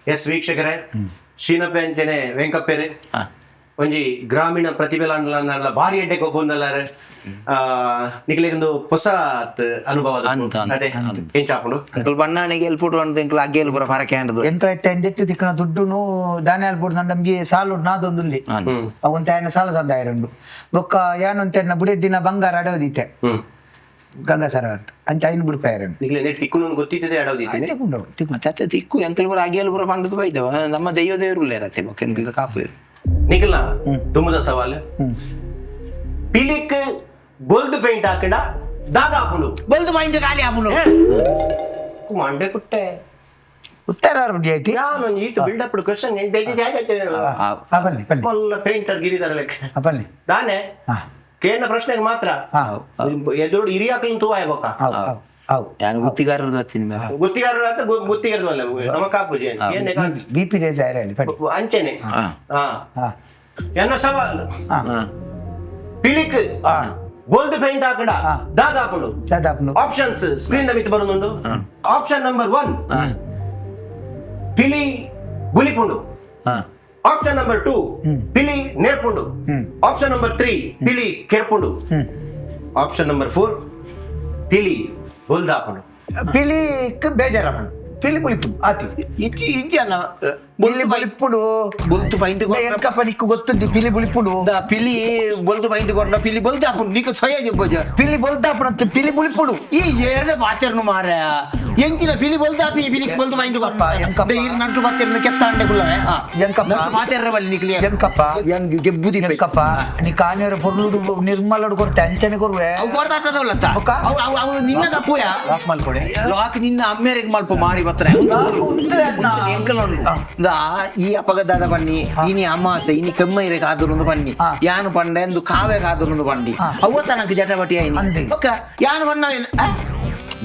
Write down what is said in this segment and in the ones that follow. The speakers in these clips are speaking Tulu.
ಎಸ್ ವೀಕ್ಷಕರೇ, ಶೀನಪ್ಪೆ ಅಂಚನೆ ವೆಂಕಪ್ಪೆರೆ ಒಂಜಿ ಗ್ರಾಮೀಣ ಪ್ರತಿಭೆಲಾಂಡ್ಲ ಭಾರಿ ಎಡ್ಡೆ ಗೊಬ್ಬೊಂದಲ್ಲಾರ. ನಿಕ್ಲೆಗೊಂದು ಹೊಸ ಅನುಭವ. ಅಂತ, ಅಂತ, ಅದೇ ಎಂಚಾಪುಂಡು? ಅಂಕಲ್ ಬಣ್ಣಾನಿಗೆ ಎಲ್ಪುಡು ಅಂದ್ ಎಂಕಲ್ ಅಗ್ಗೇಲ್ ಪೂರ ಫರಕೆ ಆಂಡದು. ಎಂಕಲ ಇತ್ತೆ ತಿಕ್ಕನ ದುಡ್ಡುನು ದಾನ್ಯಾಲ್ ಬುಡ್ ನಮ್ಗೆ ಸಾಲು ನಾದೊಂದುಲ್ಲಿ ಅವಂತ ಆಯನ ಸಾಲ ಸಂದಾಯರುಂಡು. ಬೊಕ್ಕ ಯಾನೊಂತ ಎನ್ನ ಬುಡೆ ದಿನ ಬಂಗಾರ ಅಡವದಿತ್ತೆ ಗಂಗಾ ಸರೋವರ ಅಂಚ ಐನು ಬುಡ್ಪಾಯರುಂಡು. ನಿಕ್ಲೆ ನೆಟ್ ತಿಕ್ಕುನು ಗೊತ್ತಿತ್ತದೆ ಅಡವದಿತ್ತೆ. ತಿಕ್ಕೊಂಡು ತಿಕ್ಕು. ಮತ್ತೆ ಅತ್ತೆ ತಿಕ್ಕು ಎಂಕಲ್ ಪೂರ ಅಗ್ಗೇಲ್ ಪೂರ ಪಂಡದು ಬೈದವ ನಮ್ಮ ದೈವ ದೇವರು ಉಲ್ಲೇರತ್ತೆ ಬೊಕ್ಕ ಎಂಕಲ್ ಕಾಪು. ನಿಖಲ್ನ ದುಮ್ಮದ ಸವಾಲ್, ಪಿಲಿಕ್ ಬೊಲ್ದು ಪೇಂಟ್ ಹಾಕಂಡ ದಾದ ಹಾಪುಂಡು? ಬಲ್ದು ಮೈಂಡ್ ಖಾಲಿ ಆಪುಂಡು. ಮಂಡೆ ಕುಟ್ಟೆ. ಉತ್ತರ IT. ಯಾನೊಂಜಿ ಈತ ಬಿಲ್ಡಪ್ ಕ್ವೆಶ್ಚನ್ ಪನ್ನಿ ಪನ್ನಿ. ಮಲ್ಲ ಪೇಂಟರ್ ಗಿರಿದಾರ ಲೆಕ್ಕ. ಪನ್ನಿ. ದಾನೆ ಕೇನ ಪ್ರಶ್ನೆಗೆ ಮಾತ್ರ ಎದುರು ಹಿರಿಯಾಕ್ಲಿನ ತೂವಾಯ ಬೊಕ್ಕ. ಅವು ಅವು ಅವು. ಯಾನು ಗುತ್ತಿಗಾರರು ಬರ್ತೀನಿ. ಗುತ್ತಿಗಾರರು ಅಂತ ಗುತ್ತಿಗಾರರು ಅಲ್ಲ, ನಮ್ಮ ಕಾಪುಜಿ. ಬಿ ಪಿ ರೇಸ್ ಆಯ್ರಲ್ಲಿ ಪಡಿ. ಅಂಚೆನೆ. ಹಾ. ಎನ್ನ ಸವಾಲ್, ಪಿಲಿಕ್ ಗೋಲ್ಡ್ ಪೇಂಟ್ ಹಾಕಂಡ ದಾದ ಹಾಪುಂಡು? ದಾದಾಪುಂಡು. ಆಪ್ಷನ್ಸ್ ಸ್ಕ್ರೀನ್ ಮಿತ್ ಬರುದುಂಡು. ಆಪ್ಷನ್ ನಂಬರ್ 1, ಪಿಲಿ ಬುಲಿಪುಂಡು. ಆಪ್ಷನ್ ನಂಬರ್ 2, ಪಿಲಿ ನೇರ್ಪುಂಡು. ಆಪ್ಷನ್ ನಂಬರ್ 3, ಪಿಲಿ ಕೆರ್ಪುಂಡು. ಆಪ್ಷನ್ ನಂಬರ್ 4, ಪಿಲಿ ಬೊಲ್ದಾಪುಂಡು. ಪಿಲಿಕ್ ಬೇಜಾರಪ್ಪುಂಡು, ಪಿಲಿ ಬುಲಿಪುಂಡು ಆತಿ. ಇಜ್ಜಿ ಇಜ್ಜಿ ಅన్న. ಪಿಲಿ ಬುಲಿಪುಂಡು. ಬೊಲ್ತು ಪೈಂಟ್. ಎಂಕಪ್ಪ ನಿಕ್ಕು ಗೊತ್ತುಂದಿ ಪಿಲಿ ಬುಲಿಪುಂಡು. ಪಿಲಿ ಬೊಲ್ದು ಪೈಂಟ್ ಕೊರ್ನ ಪಿಲಿ ಬೊಲ್ದು ಹಾಪುಂಡು ನಿಕ್ಕ ಸ್ವಯ ಜೆಪ್ಪಜ. ಪಿಲಿ ಬೊಲ್ದಾಪುಂಡು, ಪಿಲಿ ಬುಲಿಪುಂಡು. ಈ ಏರನೆ ಪಾತೆರ್ನು ಮಾರ ಎಂಚಿನ ಪಿಲಿ ಬೊಲ್ದು ಹಾಪಿ ಪಿಲಿ ಬೊಲ್ದು ಪೈಂಟ್ ಕೊರ್ನ. ಎಂಕಪ್ಪ. ಇರ್ ನಟ್ಟು ಪಾತೆರ್ನ ಕೆತ್ತಾಂಡೆ ಕುಲ್ಲವೆ. ಎಂಕಪ್ಪ. ನಟ್ಟು ಪಾತೆರ್ರ ಬಲ್ಲಿ ನಿಕ್ಲಿ. ಎಂಕಪ್ಪ. ಯನ್ ಗೆಬ್ಬುದಿ. ಎಂಕಪ್ಪ ನೀ ಕಾನಿಯರ ಪೊರ್ಲುಡು ನಿರ್ಮಲಡು ಕೊರ್ತೆ ಅಂಚನೆ ಕೊರುವೆ. ಅವು ಕೊರ್ದಾಟದವಲ್ಲತ್ತ. ಬೊಕ್ಕ? ಅವು ಅವು ಅವು ನಿನ್ನ ತಪ್ಪುಯ. ಲಾಕ್ ಮಲ್ಕೊಡೆ. ಲಾಕ್ ನಿನ್ನ ಅಮ್ಮೇರಿಗೆ ಮಲ್ಪ ಮಾಡಿ ಬತ್ತರ. ಈ ಅಪಗದಾದ ಬನ್ನಿ ಇನಿ ಅಮಾಸೆ ಇನಿ ಕೆಮ್ಮೈರೆ ಕಾದುರುಂದು ಬನ್ನಿ. ಯಾನು ಪಂಡ ಎಂದು ಕಾವೆ ಕಾದುರುಂದು ಬನ್ನಿ. ಅವ್ವ ತನಕ ಜಟಪಟಿ ಆಯ್ನಿ. ಅಂದೆ. ಒಕ್ಕ ಯಾನು ಬಣ್ಣ.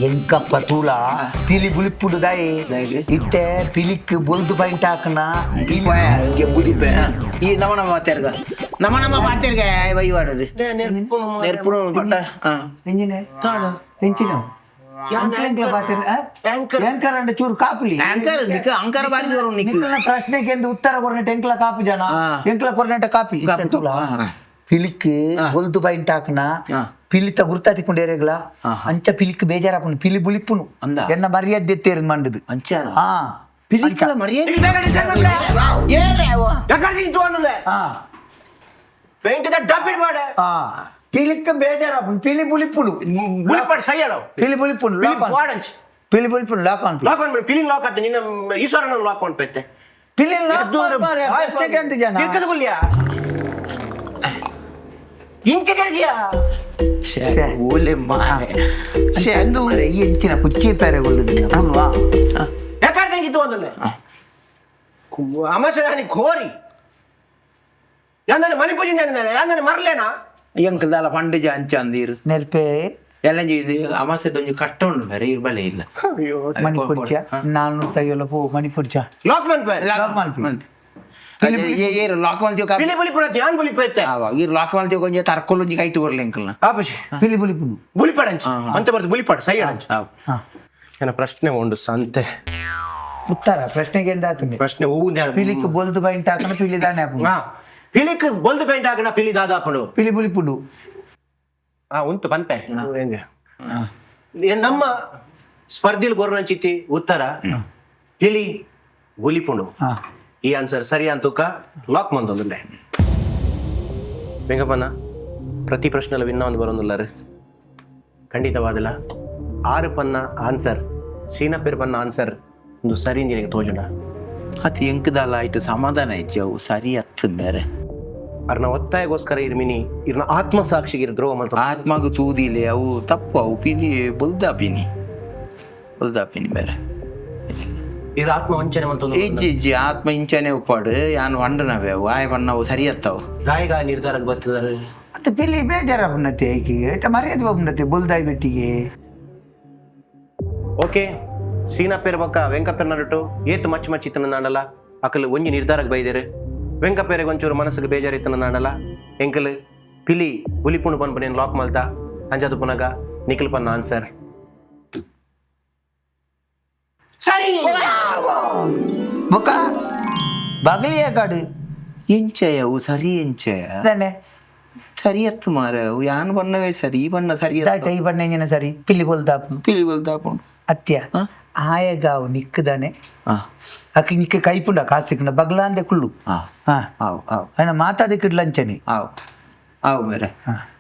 ಎಂಕಪ್ಪ ತೂಲ ಪಿಲಿ ಬುಲಿಪುಡು ದಾಯಿ. ದಾಯಿ. ಇತ್ತೆ ಪಿಲಿಕ್ ಬೊಲ್ದು ಪೈಂಟ್ ಹಾಕನ. ಗೆಬ್ಬುದಿಪ್ಪೆ ಈ ನಮ ನಮ್ಮ ಪಾತೆರ್ಗ ನಮ ನಮ್ಮ ಪಾತೆರ್ಗ ವೈವಾಡದು ನೆರ್ಪುನು ಪಂಡ. ಎಂಜಿನೆ ಎಂಚಿನ ಆಂಕರ್. ಆಂಕರ್ ಅಂಡ ಚೂರು ಕಾಪುಲಿ. ಆಂಕರ್ ನಿಕ್ಕ ಅಂಕರ ಬಾರಿ ಜೋರು ನಿಕ್ಕು. ನಿಕ್ಕಲ್ನ ಪ್ರಶ್ನೆಗೆ ಎಂದು ಉತ್ತರ ಕೊರ್ನೆಟ್ ಎಂಕ್ಲ ಕಾಪು ಜನ. ಎಂಕ್ಲ ಕೊರ್ನೆಟ ಕಾಪಿ. ಕಾಪು. ತೂಲ ಪಿಲಿಕ್ ಬೊಲ್ದು ಪೈಂಟ್ ಹಾಕನ ಪಿಲಿತ ಗುರ್ತಾ ತಿಕ್ಕೊಂಡೇರೆಗ್ಲ ಅಂಚ ಪಿಲಿಕ್ ಬೇಜಾರಾಪುಂಡು, ಪಿಲಿ ಬುಲಿಪುನು. ಅಂದ. ಎನ್ನ ಮರ್ಯಾದೆ ತೇರು ಮಂಡದು. ಅಂಚಾರ. ಹಾ. ಪಿಲಿಕ್ಕಲ ಮರ್ಯಾದೆ ಏರ್ರೆ ಅವ. ಪೇಂಟ್ the ಡಬ್ಬಿಡ್ ಮಾಡ. ಹಾ, ಪಿಲಿಕ್ ಬೇಜಾರಾಪುಂಡು, ಪಿಲಿ ಬುಲಿಪುನು. ಬುಲಿಪಾಡ್ ಸೈಯಡ. ಪಿಲಿ ಬುಲಿಪುನು. ಪಿಲಿ ಬಾಡಂಚ್. ಪಿಲಿ ಬುಲಿಪುನು ಲಾಕ್ ಆನ್. ಲಾಕ್ ಆನ್ ಪಿಲಿ ಲಾಕ್ ಆತ ನಿನ್ನ ಈಶ್ವರನ ಲಾಕ್ ಆನ್ ಪೆತ್ತೆ. ಪಿಲಿ ಲಾಕ್ ಪ್ರಶ್ನೆಗೆ ಅಂತ ಜನ. ತಿರ್ಕದ ಗುಲ್ಯ ಇಂಚೆಗೆರ್ಗಿಯ. ಛೇ, ಓಲೆ ಮಾರೆ ಛೇ ಅಂದು. ಈ ಎಂಚಿನ ಕುಚ್ಚಿ ಪೇರೆಗೊಳ್ಳುದಿಲ್ಲ ಅಲ್ವಾ? ಯಾಕಂದ್ರೆ ಒಂದಲ್ಲ ಅಮಸ ಘೋರಿ ಯಾಂದಾನೆ ಮನೆ ಪೂಜೆ ಯಾಂದಾನೆ ಮರ್ಲೇನಾ. ಎಂಕಲ್ ದಾಲ ಪಂಡಿಜ ಅಂಚ ಅಂದೀರು. ನೆರ್ಪೆ. ಎಲ್ಲ ಇದು ಅಮಾಸೆ ಒಂಜಿ ಕಟ್ಟ ಉಂಡು ಬೇರೆ ಇರ್ ಬಲೆ ಇಲ್ಲ. ಮಣಿಪುರ್ಚ ನಾನು ತಯ್ಯೊಲ ಪೋ ಮಣಿಪುರ್ಚ. ಲಾಕ್ ಮನ್ಪೆ. ಲಾಕ್ ಮಲ್ಪಿ. ಏರು ಲಾಕ್ ಮಲ್ತಿಯೋ. ಪಿಲಿ ಬುಲಿಪುಣ ಯಾನ್ ಬುಲಿಪೆತ್ತೆ. ಇರ್ ಲಾಕ್ ಮಲ್ತಿಯೋ ಕೊಂಚ ತರ್ಕೊಲೊಂಜಿ ಕೈಟ್ ಕೊರ್ಲೆ ಎಂಕಲ್ನ. ಆಪಶಿ. ಪಿಲಿ ಬುಲಿಪುನು. ಬುಲಿಪಡಂಚ್ ಅಂತ ಬರ್ದು ಬುಲಿಪಾಡ್ ಸೈ ಅಡಂಚ್. ಹಾ. ಏನ ಪ್ರಶ್ನೆ ಉಂಡು ಸಂತೆ. ಉತ್ತರ ಪ್ರಶ್ನೆಗೆ ಎಂದಾತುಂಡೆ? ಪ್ರಶ್ನೆ ಹೂ. ಪಿಲಿಕ್ ಬೊಲ್ದು ಬೈಂಟ್ ಹಾಕಣ ಪಿಲಿ ದಾನೆ ಹಾಪುಂಡು. ಹಾ, ಪಿಲಿಕ್ ಬೊಲ್ದು ಪೇಂಟ್ ಹಾಕಣ ಪಿಲಿ ದಾದಾಪುಂಡು? ಪಿಲಿ ಬುಲಿಪುಂಡು. ಹಾ ಉಂಟು ಪನ್ಪೆ. ನಮ್ಮ ಸ್ಪರ್ಧಿಲ್ ಗೊರ್ನಂಚಿತ್ತಿ ಉತ್ತರ ಪಿಲಿ ಬುಲಿಪುಂಡು. ಈ ಆನ್ಸರ್ ಸರಿ ಅಂತುಕ ಲಾಕ್ ಮಂದೊಂದುಲ್ಲೆ ವೆಂಕಪ್ಪನ ಪ್ರತಿ ಪ್ರಶ್ನೆಲ ವಿನ್ನ ಒಂದು ಬರೋದುಲ್ಲಾರು ಖಂಡಿತವಾದಲ್ಲ. ಆರು ಪನ್ನ ಆನ್ಸರ್ ಸೀನಪ್ಪೆರ್ ಪನ್ನ ಆನ್ಸರ್ ಒಂದು ಸರಿ ಇಂಜಿನಿಗೆ ತೋಜುಂಡ. ಅತ್ ಎಂಕದಾಲ ಆಯ್ತು ಸಮಾಧಾನ ಇಜ್ಜಿ ಅವು ಸರಿ ಅತ್ತು ಬೇರೆ. ಅರ್ನ ಒತ್ತಾಯಗೋಸ್ಕರ ಇರ್ಮಿನಿ ಇರ್ನ ಆತ್ಮಸಾಕ್ಷಿಗೆ ಇರ್ ದ್ರೋಹ ಮಲ್ತ. ಆತ್ಮಗು ತೂದಿಲೆ ಅವು ತಪ್ಪು ಅವು ಪಿಲಿ ಬೊಲ್ದಾಪಿನಿ ಬೊಲ್ದಾಪಿನಿ ಬೇರೆ. ಇರ್ ಆತ್ಮ ವಂಚನೆ ಮಲ್ತೊಂದು. ಇಜ್ಜಿ ಇಜ್ಜಿ ಆತ್ಮ ಇಂಚನೆ ಉಪ್ಪಾಡು ಯಾನ್ ವಂಡನವೆ ಅವು ಆಯ್ ಬಣ್ಣವು ಸರಿ ಅತ್ತವು. ಗಾಯಗ ನಿರ್ಧಾರಕ್ಕೆ ಬರ್ತಿದ್ದಾರೆ. ಮತ್ತೆ ಪಿಲಿ ಬೇಜಾರಾಪುಂಡತೆ ಐಕಿ ಐತ ಮರ್ಯಾದೆ ಬಾಪುಂಡತೆ ಬೊಲ್ದಾಯಿ ಬೆಟ್ಟಿಗೆ. ಓಕೆ ಸೀನಪ್ಪೆರ್ ಬೊಕ್ಕ ವೆಂಕಪ್ಪೆರ್ ನಡುಟು ಏತು ಮಚ್ಚು ಮಚ್ಚು ಇತ್ತನ ನಾಡಲ್ಲ ಅಕಲ್ ಒಂಜಿ ನಿರ್ಧಾರಕ್ಕೆ ಬೈದೇರು. ವೆಂಕಪ್ಪೆರೆಗ್ ಒಂಚೂರು ಮನಸ್ಸಿಗೆ ಬೇಜಾರು ಇತ್ತನ ನಾಡಲ್ಲ ಎಂಕಲ್ ಪಿಲಿ ಬುಲಿಪುಣು ಪನ್ಪನೇನು ಲಾಕ್ ಮಲ್ತಾ ಅಂಜಾದು ಪುನಗ ನಿಖಿಲ್ ಪನ್ನ ಆನ್ಸರ್ ಸರಿ. ಬೊಕ್ಕ ಬಗಲಿಯ ಕಾಡು. ಎಂಚಯ ಅವು ಸರಿ ಎಂಚಯ? ದಾನೆ? ಸರಿ ಅತ್ತು ಮಾರ, ಅವು ಯಾನ್ ಬಣ್ಣವೇ ಸರಿ, ಈ ಬಣ್ಣ ಸರಿ. ದಾಯ್ತ ಈ ಬಣ್ಣ ಎಂಜಿನ ಸರಿ ಪಿಲಿ ಬೊಲ್ದಾಪು. ಪಿಲಿ ಬೊಲ್ದಾಪುಂಡು. ಅತ್ಯ. ಆ? ಆಯಗಾವು ನಿಕ್ಕದಾನೆ. ಆ. ಅಕ್ಕ ನಿಕ್ಕ ಕೈಪುಂಡ ಕಾಸಿಕ್ನ ಬಗ್ಲಾಂದೆ ಕುಳ್ಳು. ಆ. ಹಾ. ಆವು ಆವು. ಅಣ್ಣ ಮಾತಾದಕ್ಕಿಡ್ಲಂಚನೆ. ಆವು ಆವು ಮೇರೆ.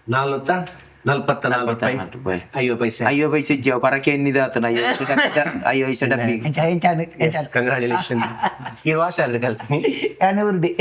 444 ರೂಪಾಯಿ. 44 ರೂಪಾಯಿ. 50 ಪೈಸೆ. 50 ಪೈಸೆ ಇಜ್ಜಿ, ಅವು ಪರಕೆ ಎನ್ನಿದಾತನ 50 ಪೈಸೆ ಡಬ್ಬಿ. ಎಂಚ ಎಂಚ? ಕಂಗ್ರಾಚುಲೇಷನ್. ಈ ವಾಸ ಅಲ್ಲಿ ಕಲ್ತೀನಿ. ಯಾನೆ ಉರ್ಡಿ.